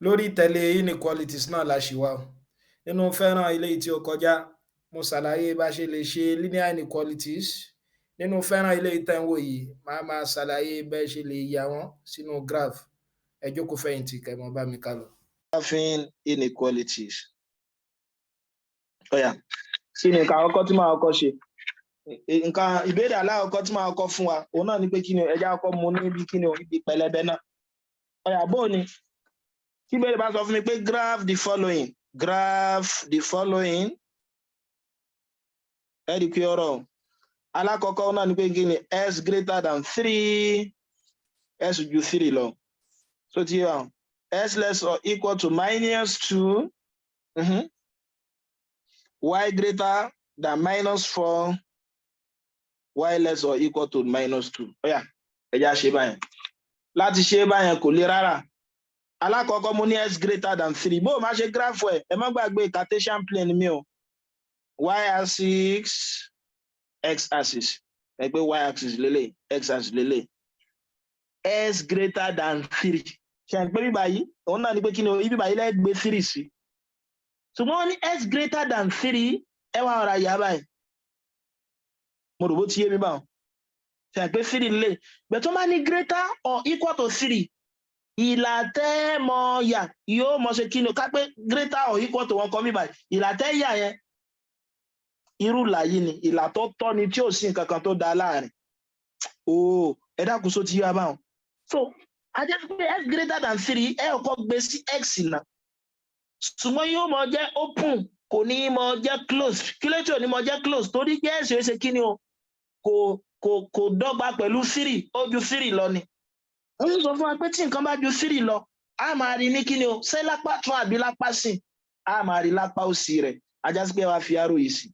Lórí ìtẹ̀lé inequalities náà la ṣì wà o. Nínú fọ́nrán eléyìí tí ó kọjá, mo ṣàlàyé bá ṣe lè ṣe linear inequalities. Nínú fọ́nrán eléyìí tẹ́ ń wò yìí, màá máa ṣàlàyé bẹ́ ṣe lè yà wọ́n sínú graph. Ẹ jókòó fẹ̀yìntì, kẹ́ mọ bá mi ká lọ. Graphing inequalities. Ó yá, kí ni nǹkan àkọ́kọ́ tí màá kọ́kọ́ ṣe? Nǹkan ìbéèrè alákọ̀ọ́kọ́ tí màá kọ́kọ́ fún wa, òun náà ni pé kí ni ẹ jẹ́ á kọ́kọ́ mú níbi kí ni o, ibi pẹlẹbẹ náà. Ó yá, bó ni tí ìbéèrè bá sọ fún mi pé graph the following, graph the following, ẹ rí i pé ọ̀rọ̀ alákọ̀ọ́kọ́ náà ni pé kí ni x greater than three, x ju three lọ. So ti yé wa, x less or equal to minus two, y greater than minus four, y less or equal to minus two. Ó yá, ẹ jẹ́ á ṣe báyẹn. Láti ṣe báyẹn kò le rárá. Alákọ̀ọ́kọ́, mo ní x greater than three. Bó o máa ṣe graph ẹ̀, ẹ má gbàgbé Cartesian plane mi o, y axis, x axis. Ẹ pé y axis lélẹ̀, x axis lélẹ̀. X greater than three, ṣe ń pé bíbá yìí, òun náà ni pé kí ni o, ibi báyìí lẹ́ẹ̀ gbé three sí. Ṣùgbọ́n wọ́n ní x greater than three, ẹ wá ọ̀rọ̀ àyà báyìí. Mo rò bó ti yé mi báwọn. Ṣe ń pé three lè bẹ̀ tó máa ní greater or equal to three, ìlà tẹ́ mọ yà yóò mọ ṣe kí ni o, ká pé greater or equal to wọn kọ́ mi báyìí, ìlà tẹ́ yà yẹn, irú ìlà yìí ni ìlà tó tọ́ ni, tí ò sí nǹkan kan tó da láàrin o. Ẹ dákun, só ti yé wa báwọn? So a jẹ́ pé x greater than three, ẹ kọ́kọ́ gbé sí x náà, ṣùgbọ́n yóò mọ jẹ́ open, kò ní mọ jẹ́ closed. Kí ló tí ò ní mọ jẹ́ closed? Torí pé x yóò ṣe kí ni o, kò dọ́gba pẹ̀lú three, ó ju three lọ ni. Wọ́n sọ fún wa pé tí nǹkan bá ju three lọ, a máa rí ní kíni o, ṣé lápá tún àbí lápá sìn? A máa rí lápá òsì rẹ̀. A já sí pé wàá fi arrow yìí sí.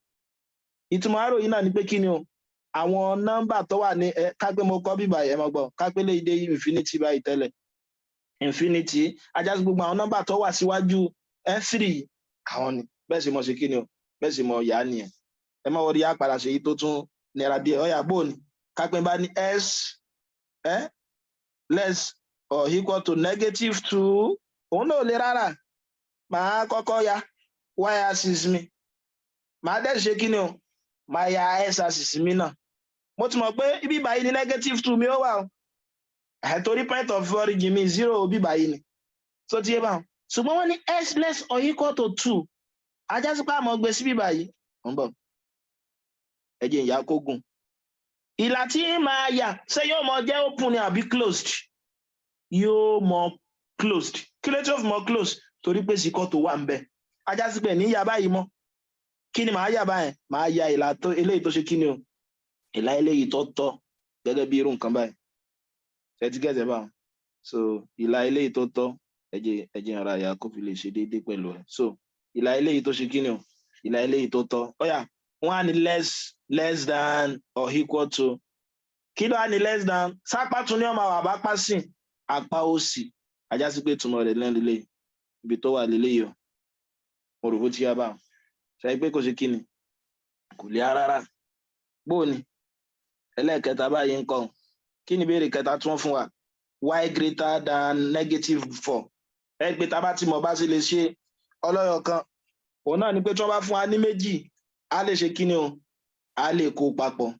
Ìtumọ̀ arrow yìí náà ni pé kíni o, àwọn nọ́mbà tó wà ní ẹ, ká pé mo kọ́ bíbà ẹ mọ̀ gbọ́, ká pé lè dé infinity báyìí tẹ́lẹ̀, infinity. A já sí gbogbo àwọn nọ́mbà tó wà síwájú three, àwọn ni. Bẹ́ẹ̀ sì mọ̀ ṣe kíni o, bẹ́ẹ̀ sì mọ̀ yá nìyẹn. Ẹ má wọrí, á padà ṣe èyí tó tún nira díẹ̀. Ọ̀yà, bó ni ká pé bá ní x less or equal to negative two? Òun náà ò le rárá. Màá kọ́kọ́ ya y axis mi, màá dẹ̀ ṣe kí ni o, màá ya x axis mi náà. Mo ti mọ̀ pé ibi báyìí ni negative two mi ó wà o, ẹ̀ torí point of origin mi, zero, bí báyìí ni. So ti yé báwọn. Ṣùgbọ́n wọ́n ní x less or equal to two, a já sí pé àmọ́ gbé síbí báyìí. Ń bọ̀, ẹ jẹ́ ìyá kó gùn. Ìlà tí máa yà, ṣé yóò mọ jẹ́ open ni àbí closed? Yóò mọ closed. Kí ló tí ó fi mọ closed? Torí pé síkọ́ tó wà ń bẹ. A já sí pé ní yà báyìí mọ́. Kí ni màá yà báyìí? Màá ya ìlà tó eléyìí tó ṣe kí ni o, ìlà eléyìí tó tọ́, gẹ́gẹ́ bí irú nǹkan báyìí. Ṣe ti gẹ̀ẹ́sẹ̀ báwọn? So ìlà eléyìí tó tọ́, ẹ jẹ́ ara ìyá kó fi lè ṣe déédéé pẹ̀lú ẹ̀. So ìlà eléyìí tó ṣe kí ni o, ìlà eléyìí tó tọ́. Ó yá, wọ́n á ní less than or equal to. Kí ló á ní less than? Sápá tún ní ọmọ àwọn àbápá sìn, apá òsì. A já sí pé ìtumọ̀ rẹ̀ lẹ́nu lélẹ̀, ibi tó wà lélẹ́yìí o. Mo rò bó ti yá báwọn. Ṣe pé kò ṣe kí ni, kò lè rárá. Bó ni ẹlẹ́ẹ̀kẹta báyìí ń kọ́? Kí ni ìbéèrè kẹta tí wọ́n fún wa? Y greater than negative four. Ẹ pé tá a bá ti mọ̀ bá sì lè ṣe ọlọ́yọ̀ kan, òun náà ni pé tí wọ́n bá fún wa ní méjì, a lè ṣe kí ni o, a lè kó papọ̀.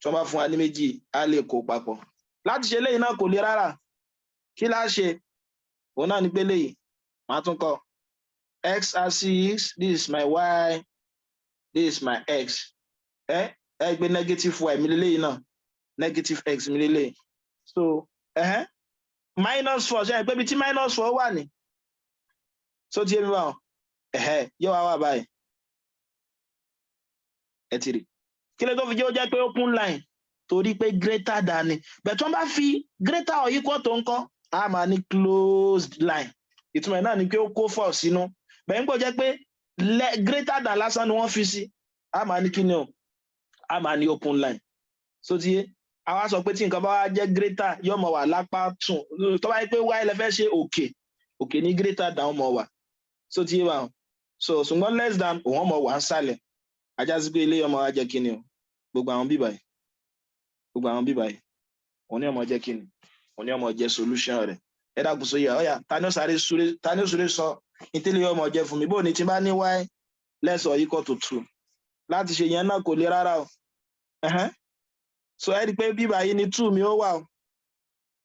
Tí wọ́n bá fún wa ní méjì, a lè kó papọ̀. Láti ṣe eléyìí náà kò le rárá. Kí la ṣe? Òun náà ni pé léyìí, màá tún kọ x axis, this is my y, this is my x. Ẹ gbé negative y mi lélẹ́yìí náà, negative x mi lélẹ́yìí. So minus four, ṣe é pé ibi tí minus four wà ní? So ti yé mi báwọn? Yóò wá wà báyìí. Ẹ ti rí kí ló tó fi jẹ́ ó jẹ́ pé open line? Torí pé greater than ni. Bẹ̀ tí wọ́n bá fi greater or equal to ńkọ́, a máa ní closed line. Ìtumọ̀ ẹ̀ náà ni pé ó kó four sínú. Bẹ́ẹ̀ ń gbọ́ jẹ́ pé greater than lásán ni wọ́n fi sí, a máa ní kí ni o, a máa ní open line. So ti yé? Àwa sọ pé tí nǹkan bá wá jẹ́ greater, yóò mọ̀ wà lápá tún. Tó bá yẹ pé y lẹ fẹ́ ṣe, òkè òkè ní greater than mọ̀ wà. So ti yé wa? So ṣùgbọ́n less than, òun mọ̀ wà ń sàlẹ̀. A já sí pé ilé ọmọ wa jẹ́ kí ni o, gbogbo àwọn bíbáyìí, gbogbo àwọn bíbáyìí, òun ní ọmọ jẹ́ kí ni, òun ní ọmọ jẹ́ solution rẹ̀. Ẹ dákun, sóyè. Ọ̀yà, ta ni ó sáré súré? Ta ni ó súré sọ ìtẹ́lẹ̀ yóò mọ̀ jẹ́ fún mi? Bó ni tí bá ní y less or equal to 2, láti ṣe yẹn náà kò le rárá o. So ẹ rí i pé bíbá yìí ni 2 mi ó wà o.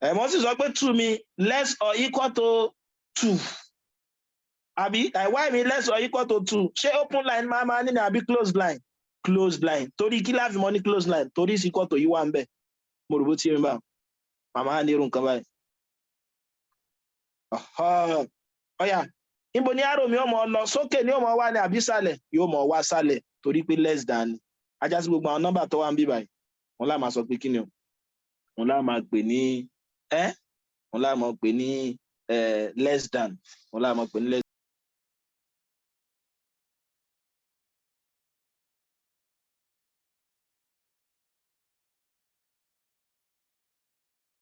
Ẹ mọ́ sì sọ pé 2 mi less or equal to 2, àbí y mi less or equal to 2. Ṣé open line máa ní ni àbí closed line? Closed line. Torí kí láfi mọ́ ní closed line? Torí is equal to yìí wà ń bẹ̀. Mo rò bó ti yé mi bá. Màmá ní irú nǹkan báyìí. Ọ̀yà, níbo ni arrow mi ó mọ lọ? Sókè ni ó mọ wá ní àbí sàlẹ̀? Yóò mọ wá sàlẹ̀, torí pé less than ni. Ajá sí gbogbo àwọn nọ́mbà tó wà ń bí báyìí, wọn lá máa sọ pé kí ni o? Wọn lá máa pè ní ẹ, wọn lá máa pè ní less than. Wọn lá máa pè ní less.